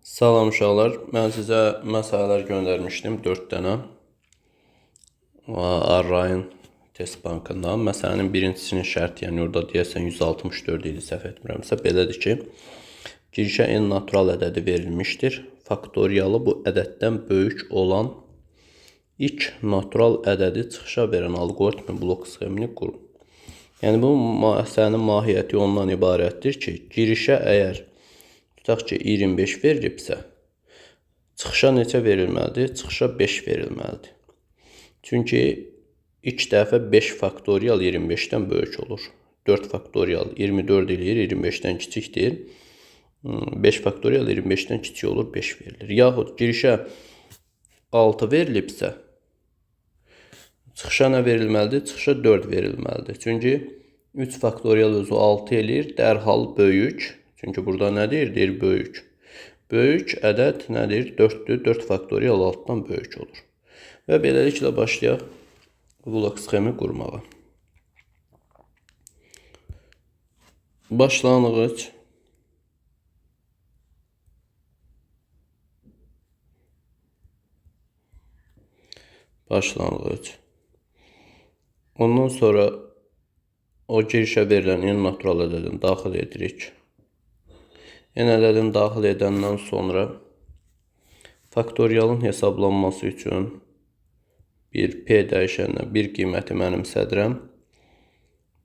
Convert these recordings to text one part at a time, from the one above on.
Salam uşaqlar, mən sizə məsələlər göndərmişdim 4 dənə Arrayın test bankından. Məsələnin birincisinin şərti, yəni orada deyəsən 164 idi, səhv etmirəmsə, belədir ki, girişə n natural ədədi verilmişdir. Faktorialı bu ədəddən böyük olan ilk natural ədədi çıxışa verən alqoritmin blok sxemini qurun. Yəni bu məsələnin mahiyyəti ondan ibarətdir ki, girişə əgər tutaq ki, 25 verilibsə, çıxışa neçə verilməlidir? Çıxışa 5 verilməlidir. Çünki ilk dəfə 5 faktorial 25-dən böyük olur. 4 faktorial 24 eləyir, 25-dən kiçikdir. 5 faktorial 25-dən kiçik olur, 5 verilir. Yaxud girişə 6 verilibsə, çıxışa nə verilməlidir? Çıxışa 4 verilməlidir. Çünki 3 faktorial özü 6 eləyir, dərhal böyük. Çünki burada nə deyir? Deyir böyük. Böyük ədəd nədir? 4-dür. 4 faktorial 6-dan böyük olur. Və beləliklə başlayaq blok sxemi qurmağa. Başlanğıc Başlanğıc. Ondan sonra o girişə verilən n natural ədədini daxil edirik. N ədədini daxil edəndən sonra faktorialın hesablanması üçün bir P dəyişəninə bir qiyməti mənimsədirəm.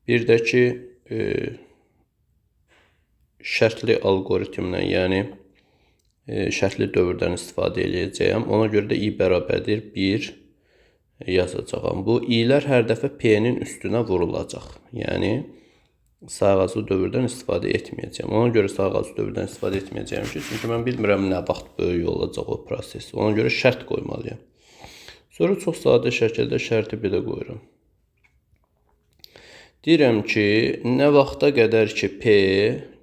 Bir də ki, şərtli alqoritmlə, yəni şərtli dövrdən istifadə eləyəcəyəm. Ona görə də i bərabərdir 1 yazacağam. Bu i'lər hər dəfə P-nin üstünə vurulacaq. Yəni sayğaclı dövrdən istifadə etməyəcəyəm. Ona görə sayğaclı dövrdən istifadə etməyəcəyəm ki, çünki mən bilmirəm nə vaxt böyük olacaq o proses. Ona görə şərt qoymalıyam. Sonra çox sadə şəkildə şərti belə qoyuram. Deyirəm ki, nə vaxta qədər ki P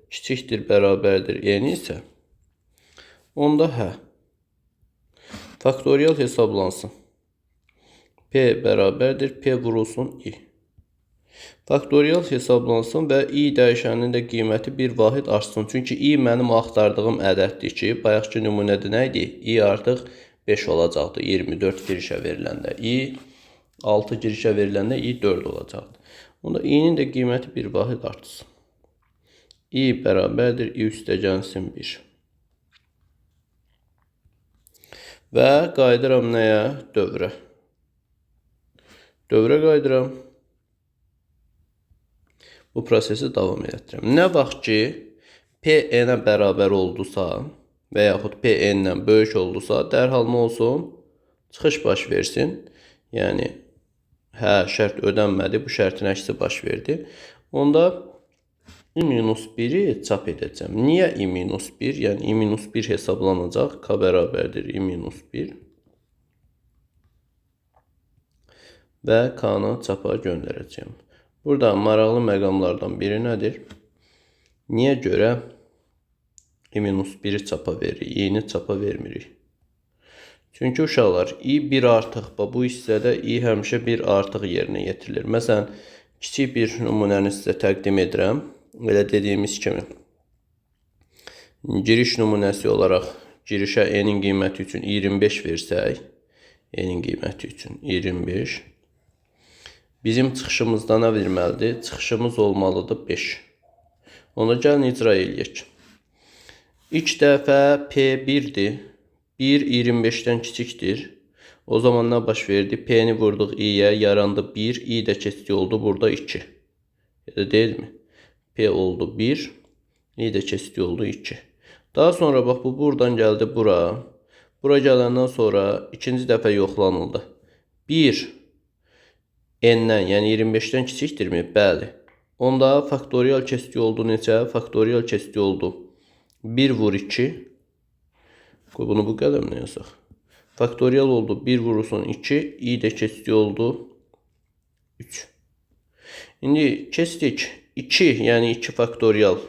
kiçikdir, bərabərdir N isə, onda hə, faktorial hesablansın. P bərabərdir, P vurulsun I. Faktorial hesablansın və i dəyişəninin də qiyməti bir vahid artsın. Çünki i mənim axtardığım ədəddir ki, bayaqki nümunədə nə idi? I artıq 5 olacaqdı 24 girişə veriləndə. I 6 girişə veriləndə i 4 olacaqdı. Onda i-nin də qiyməti bir vahid artsın. I bərabərdir, i üstə gəlsin 1. Və qayıdıram nəyə? Dövrə. Dövrə qayıdıram. Bu prosesi davam elətdirəm. Nə vaxt ki, P n-ə bərabər oldusa və yaxud P n-dən böyük oldusa, dərhal nə olsun? Çıxış baş versin. Yəni, hə, şərt ödənmədi, bu şərtin əksi baş verdi. Onda i minus 1-i çap edəcəm. Niyə i minus 1? Yəni, i minus 1 hesablanacaq. K bərabərdir i minus 1. Və K-nı çapa göndərəcəyəm. Burada maraqlı məqamlardan biri nədir? Niyə görə i minus 1-i çapa veririk, i-ni çapa vermirik? Çünki uşaqlar, i 1 artıq, bu hissədə i həmişə 1 artıq yerinə yetirilir. Məsələn, kiçik bir nümunəni sizə təqdim edirəm. Elə dediyimiz kimi, giriş nümunəsi olaraq girişə n-in qiyməti üçün 25 versək, n-in qiyməti üçün 25, bizim çıxışımızda nə verməlidir? Çıxışımız olmalıdır 5. Ona gəlin icra eləyək. İlk dəfə P 1-dir. 1 25-dən kiçikdir. O zaman nə baş verdi? P-ni vurduq i-yə, yarandı 1. I də keçdi oldu burada 2. Elə deyilmi? P oldu 1. I də keçdi oldu 2. Daha sonra bax bu buradan gəldi bura. Bura gələndən sonra ikinci dəfə yoxlanıldı. 1 n-dən, yəni 25-dən kiçikdirmi? Bəli. Onda faktorial keçdi oldu neçə? Faktorial keçdi oldu 1 vur 2. Qoy bunu bu qələmlə yazaq. Faktorial oldu 1 vurulsun 2. I də keçdi oldu 3. İndi keçdik 2, yəni 2 faktorial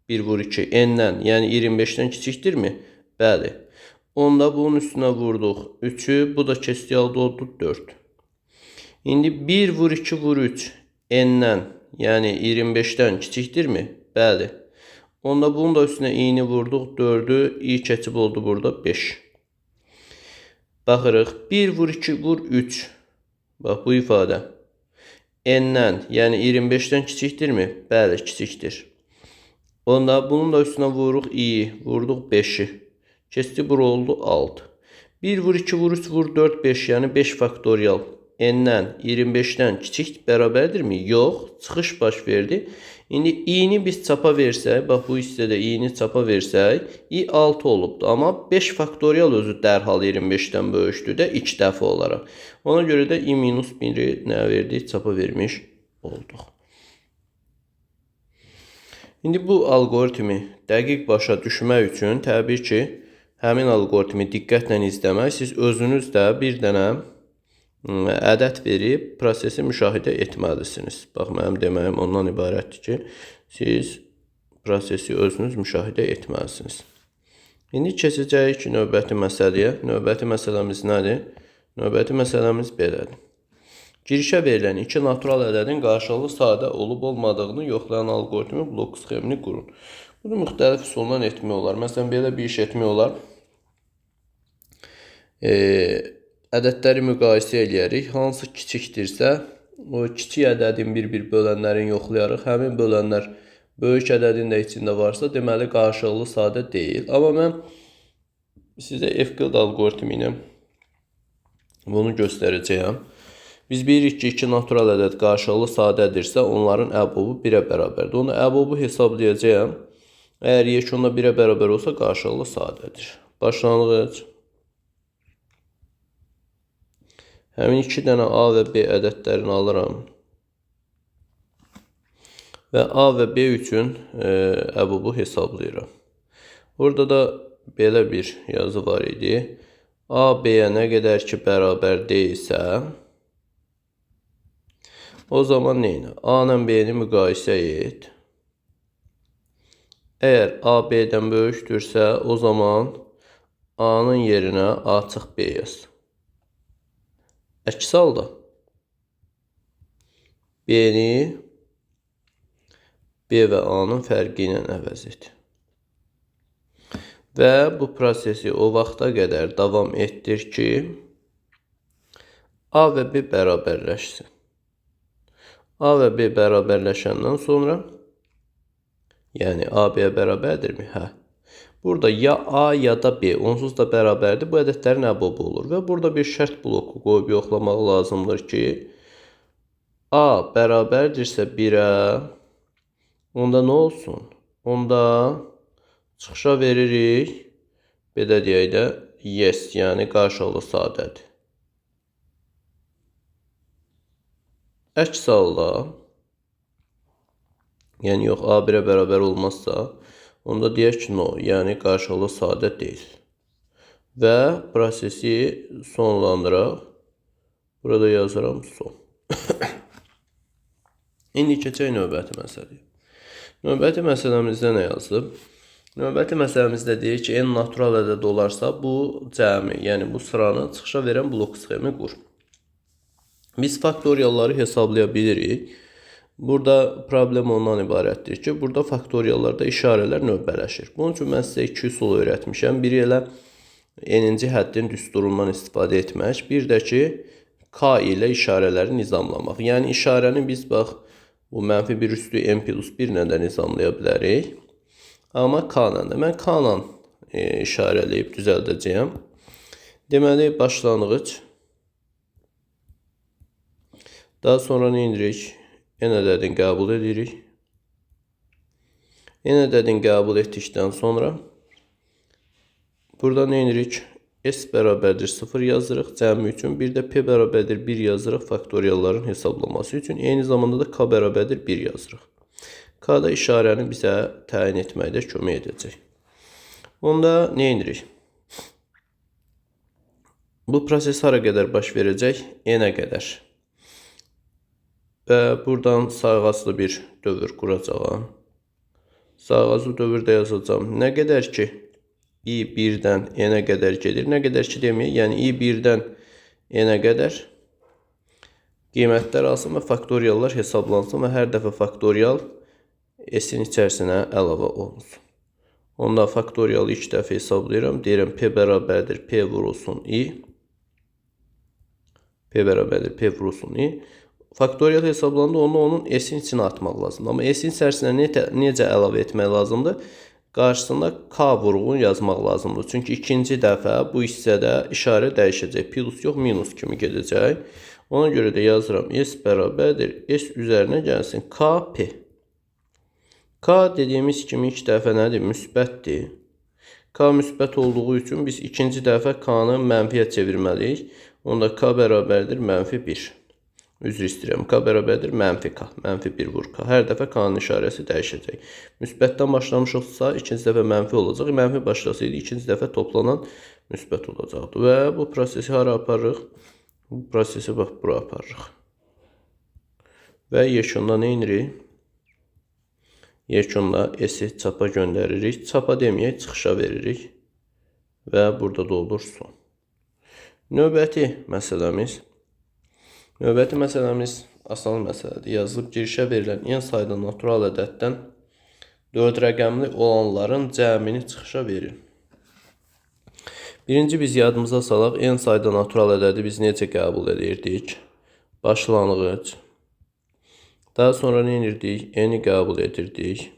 1 vur 2 n-dən, yəni 25-dən kiçikdirmi? Bəli. Onda bunun üstünə vurduq 3-ü, bu da keçdi oldu 4. İndi 1 vur 2 vur 3 n-dən, yəni 25-dən kiçikdirmi? Bəli. Onda bunun da üstünə i-ni vurduq 4-ü, i keçib oldu burada 5. Baxırıq 1 vur 2 vur 3. Bax bu ifadə n-dən, yəni 25-dən kiçikdirmi? Bəli, kiçikdir. Onda bunun da üstünə vururuq i-yi, vurduq 5-i. Keçdi bura oldu 6. 1 vur 2 vur 3 vur 4 5, yəni 5 faktorial n-dən 25-dən kiçik bərabərdirmi? Yox, çıxış baş verdi. İndi i-ni biz çapa versək, bax bu hissədə i-ni çapa versək, i 6 olubdur. Amma 5 faktorial özü dərhal 25-dən böyükdür də 2 dəfə olaraq. Ona görə də i minus 1-i nə verdik? Çapa vermiş olduq. İndi bu alqoritmi dəqiq başa düşmək üçün təbii ki, həmin alqoritmi diqqətlə izləmək, siz özünüz də bir dənə ədəd verib prosesi müşahidə etməlisiniz. Bax, mənim deməyim ondan ibarətdir ki, siz prosesi özünüz müşahidə etməlisiniz. İndi keçəcəyik növbəti məsələyə. Növbəti məsələmiz nədir? Növbəti məsələmiz belədir. Girişə verilən iki natural ədədin qarşılıqlı sadə olub olmadığını yoxlayan alqoritmi blok sxemini qurun. Bunu müxtəlif üsulla etmək olar. Məsələn, belə bir iş etmək olar. Ədədləri müqayisə eləyərik. Hansı kiçikdirsə, o kiçik ədədin bir-bir bölənlərini yoxlayarıq. Həmin bölənlər böyük ədədin də içində varsa, deməli qarşılıqlı sadə deyil. Amma mən sizə Euclid alqoritmi ilə bunu göstərəcəyəm. Biz bilirik ki, iki natural ədəd qarşılıqlı sadədirsə, onların əbobu 1-ə bərabərdir. Onu əbobu hesablayacağam. Əgər yekunda 1-ə bərabər olsa, qarşılıqlı sadədir. Başlanğıc. Həmin iki dənə A və B ədədlərini alıram. Və A və B üçün əbobu hesablayıram. Burada da belə bir yazı var idi. A, B-yə nə qədər ki bərabər deyilsə, o zaman nə ilə? A ilə B-ni müqayisə et. Əgər A B-dən böyükdürsə, o zaman A-nın yerinə A çıx B yaz. Əks halda B-ni B və A-nın fərqi ilə əvəz et. Və bu prosesi o vaxta qədər davam etdir ki, A və B bərabərləşsin. A və B bərabərləşəndən sonra, yəni A B-yə bərabərdirmi? Hə. Burada ya A ya da B, onsuz da bərabərdir. Bu ədədlərin əbobu olur. Və burada bir şərt bloku qoyub yoxlamaq lazımdır ki, A bərabərdirsə 1-ə, onda nə olsun? Onda çıxışa veririk, belə deyək də, yes, yəni qarşılıqlı sadədir. Əks halda, yəni yox, A 1-ə bərabər olmazsa, onda deyək ki, no, yəni qarşılıqlı sadə deyil. Və prosesi sonlandıraq. Burada yazıram son. İndi keçək növbəti məsələyə. Növbəti məsələmizdə nə yazılıb? Növbəti məsələmizdə deyir ki, n natural ədəd olarsa, bu cəmi, yəni bu sıranı çıxışa verən blok sxemi qur. Biz faktorialları hesablaya bilirik. Burada problem ondan ibarətdir ki, burada faktoriallarda işarələr növbələşir. Bunun üçün mən sizə iki üsul öyrətmişəm. Biri elə n-inci həddin düsturundan istifadə etmək, bir də ki, k ilə işarələri nizamlamaq. Yəni işarəni biz bax, bu mənfi 1 üstü n plus 1 ilə də nizamlaya bilərik. Amma k ilə də. Mən k ilə işarələyib düzəldəcəyəm. Deməli, başlanğıc. Daha sonra nə edirik? N ədədini qəbul edirik. N ədədini qəbul etdikdən sonra burada nə edirik? S bərabərdir 0 yazırıq cəmi üçün. Bir də P bərabərdir 1 yazırıq faktorialların hesablaması üçün. Eyni zamanda da K bərabərdir 1 yazırıq. K da işarəni bizə təyin etməkdə kömək edəcək. Onda nə edirik? Bu proses hara qədər baş verəcək? N-ə qədər. Və buradan sayğaclı bir dövr quracağam. Sayğaclı dövrdə yazacağam. Nə qədər ki i 1-dən n-ə qədər gedir. Nə qədər ki deməyək, yəni i 1-dən n-ə qədər qiymətlər alsın və faktoriallar hesablansın və hər dəfə faktorial S-in içərisinə əlavə olunsun. Onda faktorialı 2 dəfə hesablayıram. Deyirəm P bərabərdir P vurulsun I. P bərabərdir P vurulsun I. Faktorial hesablandı, onu onun S-in içinə atmaq lazımdır. Amma S-in içərisinə necə əlavə etmək lazımdır? Qarşısında K vurğunu yazmaq lazımdır. Çünki ikinci dəfə bu hissədə işarə dəyişəcək. Plus yox, minus kimi gedəcək. Ona görə də yazıram S bərabərdir. S üzərinə gəlsin KP. K dediyimiz kimi ilk dəfə nədir? Müsbətdir. K müsbət olduğu üçün biz ikinci dəfə K-nı mənfiyə çevirməliyik. Onda K bərabərdir mənfi 1. Üzr istəyirəm. K bərabərdir mənfi K. Mənfi 1 vur K. Hər dəfə K-nın işarəsi dəyişəcək. Müsbətdən başlamışıqsa ikinci dəfə mənfi olacaq. Mənfi başlasaydı ikinci dəfə toplanan müsbət olacaqdı. Və bu prosesi hara aparırıq? Bu prosesi bax bura aparırıq. Və yekunda nə edirik? Yekunda S-i çapa göndəririk. Çapa deməyək, çıxışa veririk. Və burada da olur son. Növbəti məsələmiz. Növbəti məsələmiz asan məsələdir. Yazılıb girişə verilən n sayda natural ədəddən 4 rəqəmli olanların cəmini çıxışa verin. Birinci biz yadımıza salaq, n sayda natural ədədi biz necə qəbul edirdik? Başlanğıc. Daha sonra nə edirdik? N-i qəbul edirdik.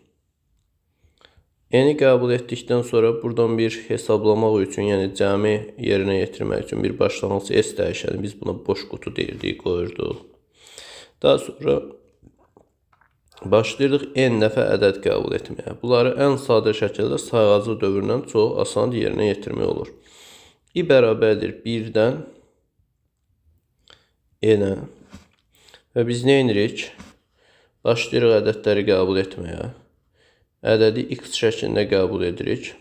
N-i qəbul etdikdən sonra buradan bir hesablamaq üçün, yəni cəmi yerinə yetirmək üçün bir başlanğıc S dəyişəni biz buna boş qutu deyirdik, qoyurduq. Daha sonra başlayırdıq N dəfə ədəd qəbul etməyə. Bunları ən sadə şəkildə sayğaclı dövründən çox asan yerinə yetirmək olur. I bərabərdir 1-dən N-ə və biz nə edirik? Başlayırıq ədədləri qəbul etməyə. Ədədi x şəklində qəbul edirik.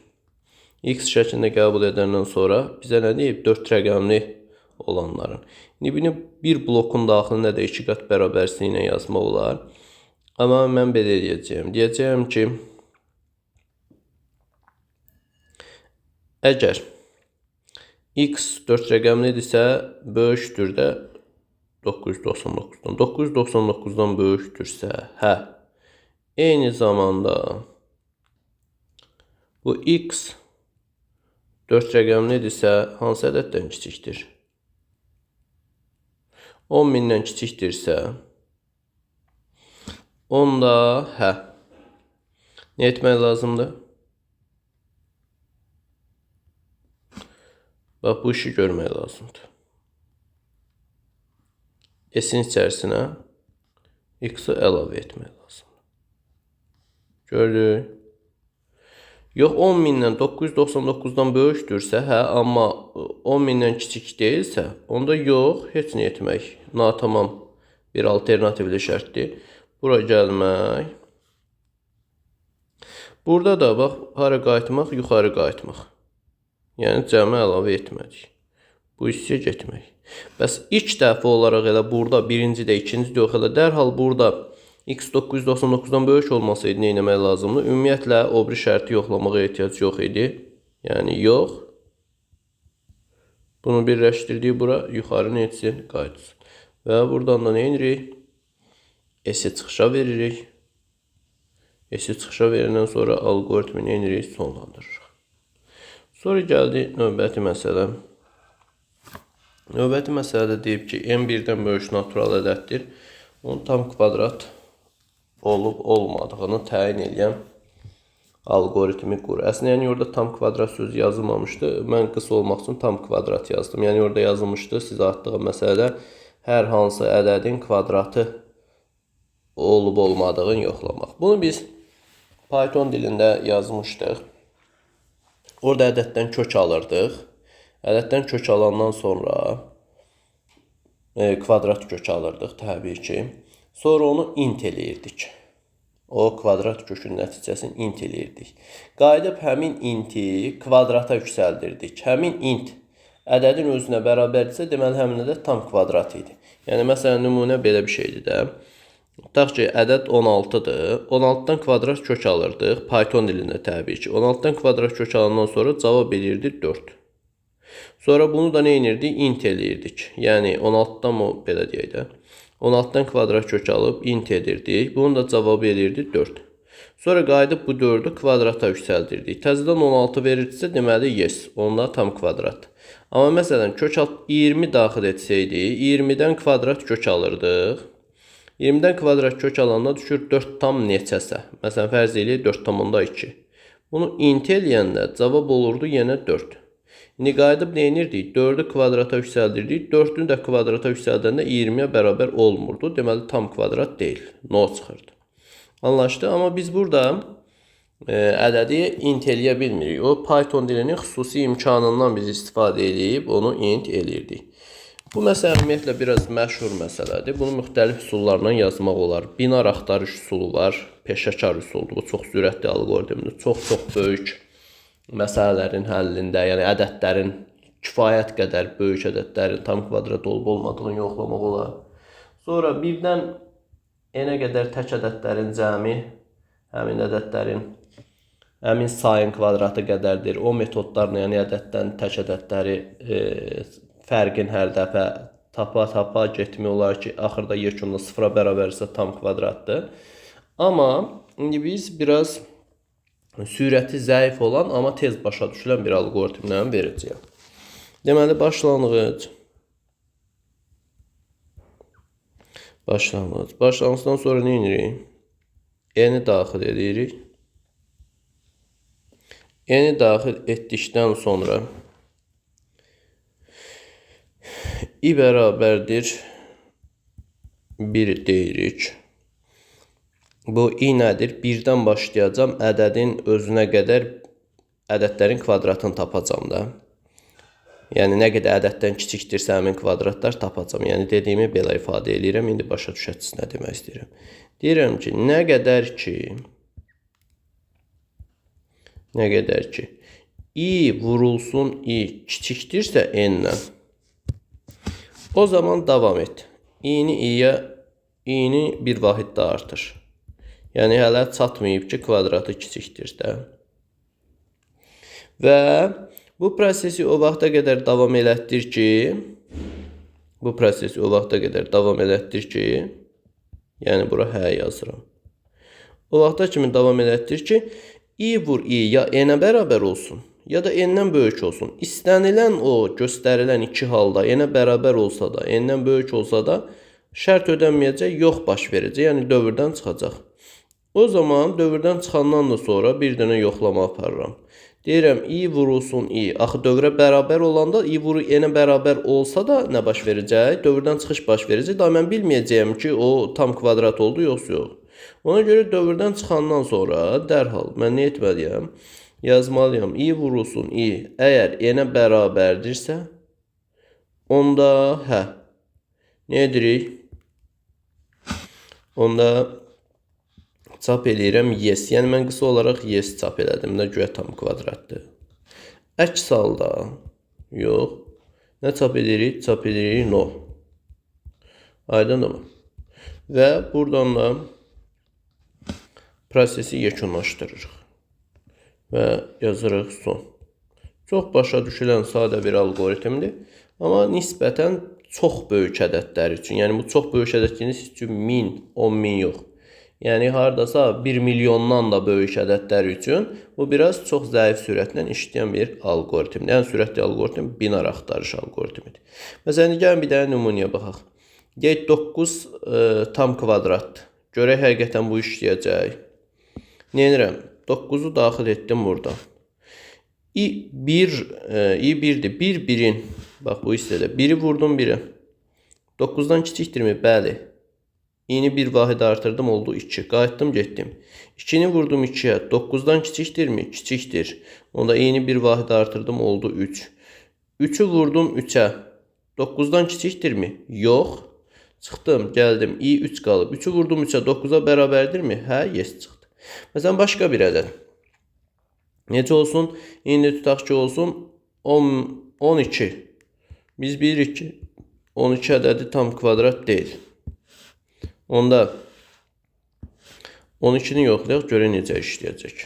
X şəklində qəbul edəndən sonra bizə nə deyib? 4 rəqəmli olanların. İndi bunu bir blokun daxilində də 2 qat bərabərsizliyi ilə yazmaq olar. Amma mən belə eləyəcəyəm. Deyəcəyəm ki, əgər x 4 rəqəmlidirsə, böyükdür də 999-dan. 999-dan böyükdürsə, hə. Eyni zamanda bu x 4 rəqəmlidirsə, hansı ədəddən kiçikdir? 10.000-dən kiçikdirsə, onda hə. Nə etmək lazımdır? Bax, bu işi görmək lazımdır. S-in içərisinə x-i əlavə etmək lazımdır. Gördük. Yox, 10.000-dən 999-dan böyükdürsə, hə, amma 10.000-dən kiçik deyilsə, onda yox, heç nə etmək. Natamam bir alternativli şərtdir. Bura gəlmək. Burada da bax, hara qayıtmaq, yuxarı qayıtmaq. Yəni, cəmi əlavə etmədik. Bu hissəyə getmək. Bəs ilk dəfə olaraq elə burada, birinci də, ikinci də yox, elə dərhal burada x 999-dan böyük olmasaydı nə etmək lazımdır? Ümumiyyətlə, o biri şərti yoxlamağa ehtiyac yox idi. Yəni, yox. Bunu birləşdirdik bura, yuxarı nə etsin? Qayıtsın. Və buradan da nə edirik? S-i çıxışa veririk. S-i çıxışa verəndən sonra alqoritmi nə edirik? Sonlandırırıq. Sonra gəldi növbəti məsələ. Növbəti məsələdə deyib ki, n birdən böyük natural ədəddir. Onun tam kvadrat olub olmadığını təyin edən alqoritmi qur. Əslində, yəni orada tam kvadrat sözü yazılmamışdı. Mən qısa olmaq üçün tam kvadrat yazdım. Yəni orada yazılmışdı sizə atdığım məsələdə hər hansı ədədin kvadratı olub olmadığını yoxlamaq. Bunu biz Python dilində yazmışdıq. Orada ədəddən kök alırdıq. Ədəddən kök alandan sonra kvadrat kök alırdıq təbii ki. Sonra onu int eləyirdik. O kvadrat kökün nəticəsini int eləyirdik. Qayıdıb həmin inti kvadrata yüksəldirdik. Həmin int ədədin özünə bərabərdirsə, deməli həmin ədəd tam kvadrat idi. Yəni, məsələn, nümunə belə bir şeydir də. Tutaq ki, ədəd 16-dır. 16-dan kvadrat kök alırdıq. Python dilində təbii ki. 16-dan kvadrat kök alandan sonra cavab eləyirdi 4. Sonra bunu da nə edirdik? İnt eləyirdik. Yəni, 16-dan mı belə deyək də. 16-dan kvadrat kök alıb int edirdik. Bunun da cavabı eləyirdi 4. Sonra qayıdıb bu 4-ü kvadrata yüksəldirdik. Təzədən 16 verirdisə, deməli yes, onda tam kvadrat. Amma məsələn, kök 20 daxil etsəydik, 20-dən kvadrat kök alırdıq. 20-dən kvadrat kök alanda düşür 4 tam neçəsə. Məsələn, fərz eləyək 4,2. Bunu int eləyəndə cavab olurdu yenə 4. İndi qayıdıb nə edirdik? 4-ü kvadrata yüksəldirdik. 4-ünü də kvadrata yüksəldəndə 20-yə bərabər olmurdu. Deməli, tam kvadrat deyil. No çıxırdı. Anlaşdı? Amma biz burada ədədi int eləyə bilmirik. O Python dilinin xüsusi imkanından biz istifadə eləyib onu int eləyirdik. Bu məsələ ümumiyyətlə biraz məşhur məsələdir. Bunu müxtəlif üsullarla yazmaq olar. Binar axtarış üsulu var, peşəkar üsuldur. Bu çox sürətli alqoritmdir. Çox-çox böyük məsələlərin həllində, yəni ədədlərin kifayət qədər böyük ədədlərin tam kvadrat olub olmadığını yoxlamaq olar. Sonra birdən n-ə qədər tək ədədlərin cəmi həmin ədədlərin həmin sayın kvadratı qədərdir. O metodlarla, yəni ədəddən tək ədədləri fərqin hər dəfə tapa-tapa getmək olar ki, axırda yekunda sıfıra bərabərsə tam kvadratdır. Amma indi biz biraz sürəti zəif olan, amma tez başa düşülən bir alqoritmlə verəcəyəm. Deməli, başlanğıc. Başlanğıc. Başlanğıcdan sonra nə edirik? N-i daxil edirik. N-i daxil etdikdən sonra i bərabərdir 1 deyirik. Bu i nədir? 1-dən başlayacağam. Ədədin özünə qədər ədədlərin kvadratını tapacağam da. Yəni, nə qədər ədəddən kiçikdirsə həmin kvadratlar tapacağam. Yəni, dediyimi belə ifadə eləyirəm. İndi başa düşəsiniz nə demək istəyirəm. Deyirəm ki, nə qədər ki i vurulsun i kiçikdirsə n-dən, o zaman davam et. İ-ni i-yə, i-ni bir vahid daha artır. Yəni, hələ çatmayıb ki, kvadratı kiçikdir də. Və bu prosesi o vaxta qədər davam elətdir ki, yəni bura hə yazıram. O vaxta kimi davam elətdir ki, i vur i ya n-ə bərabər olsun, ya da n-dən böyük olsun. İstənilən o göstərilən iki halda n-ə bərabər olsa da, n-dən böyük olsa da şərt ödənməyəcək, yox baş verəcək, yəni dövrdən çıxacaq. O zaman dövrdən çıxandan da sonra bir dənə yoxlama aparıram. Deyirəm, i vurulsun i. Axı dövrə bərabər olanda i vuru n-ə bərabər olsa da nə baş verəcək? Dövrdən çıxış baş verəcək. Daha mən bilməyəcəyəm ki, o tam kvadrat oldu, yoxsa yox. Ona görə dövrdən çıxandan sonra dərhal mən nə etməliyəm? Yazmalıyam. I vurulsun i. Əgər n-ə bərabərdirsə, onda hə. Nə edirik? Onda çap eləyirəm yes. Yəni, mən qısa olaraq yes çap elədim də, güya tam kvadratdır. Əks halda yox. Nə çap edirik? Çap edirik no. Aydındır mı? Və buradan da prosesi yekunlaşdırırıq. Və yazırıq son. Çox başa düşülən sadə bir alqoritmdir. Amma nisbətən çox böyük ədədlər üçün. Yəni, bu çox böyük ədəd deyiniz üçün 1000, 10.000 yox. Yəni, haradasa 1 milyondan da böyük ədədlər üçün bu biraz çox zəif sürətlə işləyən bir alqoritmdir. Yəni, sürətli alqoritm binar axtarış alqoritmidir. Məsələn, gəlin bir dənə nümunəyə baxaq. Deyək, 9 tam kvadratdır. Görək, həqiqətən bu işləyəcək. Nə edirəm? 9-u daxil etdim burada. I 1, i 1-dir. 1, 1-in. Bax, bu hissədə. 1-i vurdum 1-ə. 9-dan kiçikdirmi? Bəli. İni bir vahid artırdım, oldu 2. Qayıtdım, getdim. 2-ni vurdum 2-yə. 9-dan kiçikdirmi? Kiçikdir. Onda iyini bir vahid artırdım, oldu 3. 3-ü vurdum 3-ə. 9-dan kiçikdirmi? Yox. Çıxdım, gəldim. İ 3 qalıb. 3-ü vurdum 3-ə. 9-a bərabərdirmi? Hə, yes çıxdı. Məsələn, başqa bir ədəd. Necə olsun? İndi tutaq ki, olsun 12. Biz bilirik ki, 12 ədədi tam kvadrat deyil. Onda 12-ni yoxlayaq, görək necə işləyəcək.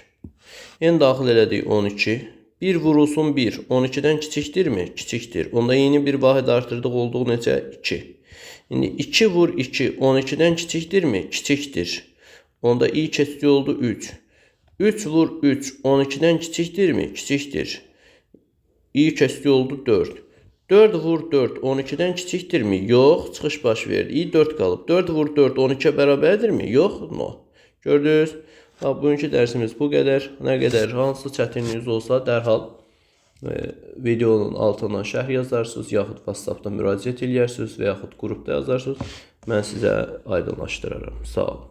N daxil elədik 12. 1 vurulsun 1. 12-dən kiçikdirmi? Kiçikdir. Onda yeni bir vahid artırdıq, olduğu necə? 2. İndi 2 vur 2. 12-dən kiçikdirmi? Kiçikdir. Onda i keçdi oldu 3. 3 vur 3 12-dən kiçikdirmi? Kiçikdir. İ kəsdi oldu 4. 4 vur 4 12-dən kiçikdirmi? Yox, çıxış baş verdi. İ 4 qalıb. 4 vur 4 12-ə bərabərdirmi? Yox, no. Gördünüz? Ha, bugünkü dərsimiz bu qədər. Nə qədər hansı çətinliyiniz olsa dərhal videonun altına şərh yazarsınız, yaxud WhatsApp-dan müraciət eləyərsiniz və yaxud qrupda yazarsınız. Mən sizə aydınlaşdıraram. Sağ olun.